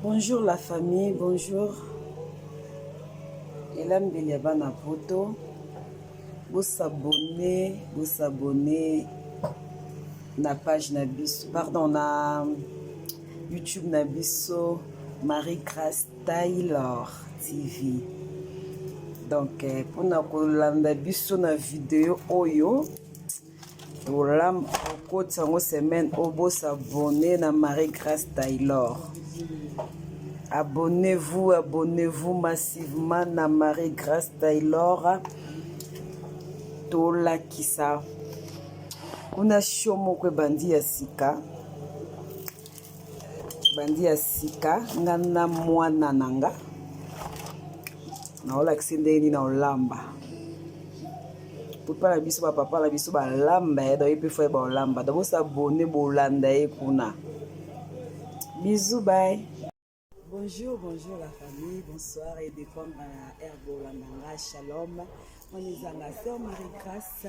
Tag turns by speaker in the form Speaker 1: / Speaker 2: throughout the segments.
Speaker 1: Bonjour la famille, bonjour. Elambeli ya bana poto. Bo s'abonner, bo s'abonner na page na biso, pardon na YouTube na biso Marie Grace Taylor TV. Donc eh, mpona kolanda biso na video oyo tokotisa yango semaine oyo bosabone na Marie Grace Taylor. Abonnez-vous, abonnez-vous massivement na Marie Grace Taylor. Tolakisa kuna show moko ebandi ya sika bandi ya sika nga na mwana na nga naolakisi ndenge nini naolamba papa na biso bapapa na biso balamba ye donc ye mpe fo ye baolamba donc bosabone bolanda ye kuna bisous bye. Bonjour, bonjour la famille, bonsoir et dépendre na air bolanda nga shalom. On est la sœur Marie-Grâce.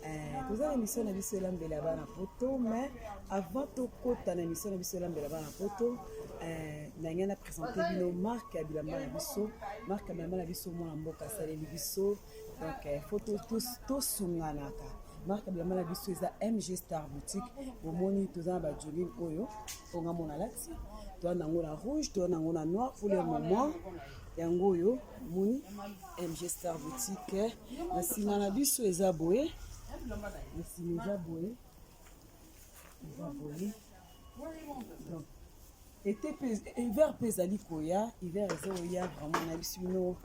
Speaker 1: Euh, toza na émission na biso elambela bana poto mais avant tokota na émission na biso elambela bana poto euh, na ngai na présente bino marque ya bilamba na biso marque ya bilamba na biso mwana mboka asaleli biso donc euh, faut tosunganaka marque ya bilamba na biso eza mg star boutique bomoni toza na bajogging oyo onga mona alati toza nango na rouge toza nango na noir pour le moment yango oyo omoni mg star boutique na nsima na biso eza boye na nsima eza boye eza boye donc ete mpe hiver mpe ezali koya hiver ezoya vraiment na biso bino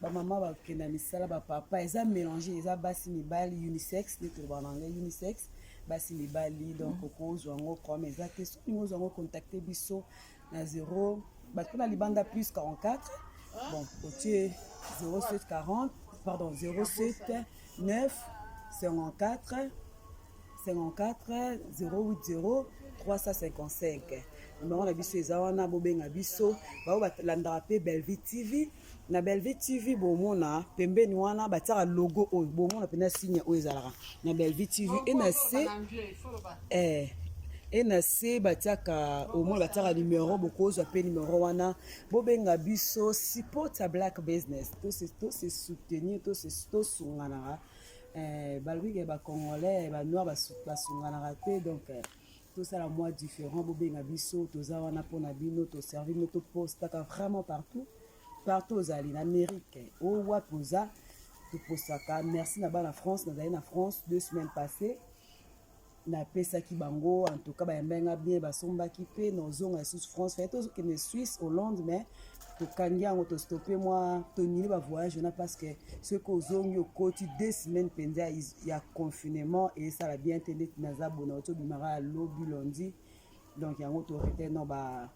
Speaker 1: bamama bakenda misala bapapa eza mélange eza basi mibali unisex nde tolobaka na anglais unisex basi mibali donc okozwa yango problème eza te soki olingi ozwa yango contacte biso na 0 bato mpona libanda plus 44 bon otie 07 40 pardon 07 9 54 54 080 355 numero na biso eza wana bobenga biso bao balandaka mpe Bellevue TV na Bellevue TV bomona pembeni wana batiaka logo oyo bomona mpenza signe oyo ezalaka na Bellevue TV e na se eh, e na se batiaka omona batiaka numero bokozwa mpe numero wana bobenga biso support ya black business tose soutenir tosunganaka eh, balobi ke bacongolais banoir basunganaka te donc eh, tosala mwa différent bobenga biso toza wana mpona bino toservi bino topostaka vraiment partout partout ozali na amérique o wapi oza topostaka merci na bana france nazali na france 2 semaines passées napesaki bango en tout cas bayambaki nga bien basombaki mpe nozonga lisusu france faye tozokende suisse hollande mais tokangi yango tostope mwa tonini bavoyage wana parce que soki ozongi okoti 2 semaines mpenza ya confinement esala bien te ndeti naza bona oti obimaka ya lobi lundi donc yango torete no ba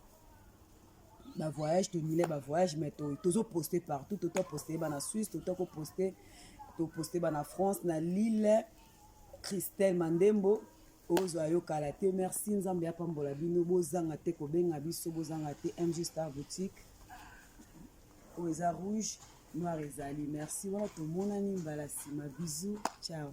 Speaker 1: bavoyage tonile bavoyage mais tozoposte partout totoposte bana suisse totokoposte toposte bana france na lille christelle mandembo ozwa yo kala te merci nzambe apambola bino bozanga te kobenga biso bozanga te mg star boutique oyo eza rouge noir ezali merci wana tomonani mbala nsima bisou ciao.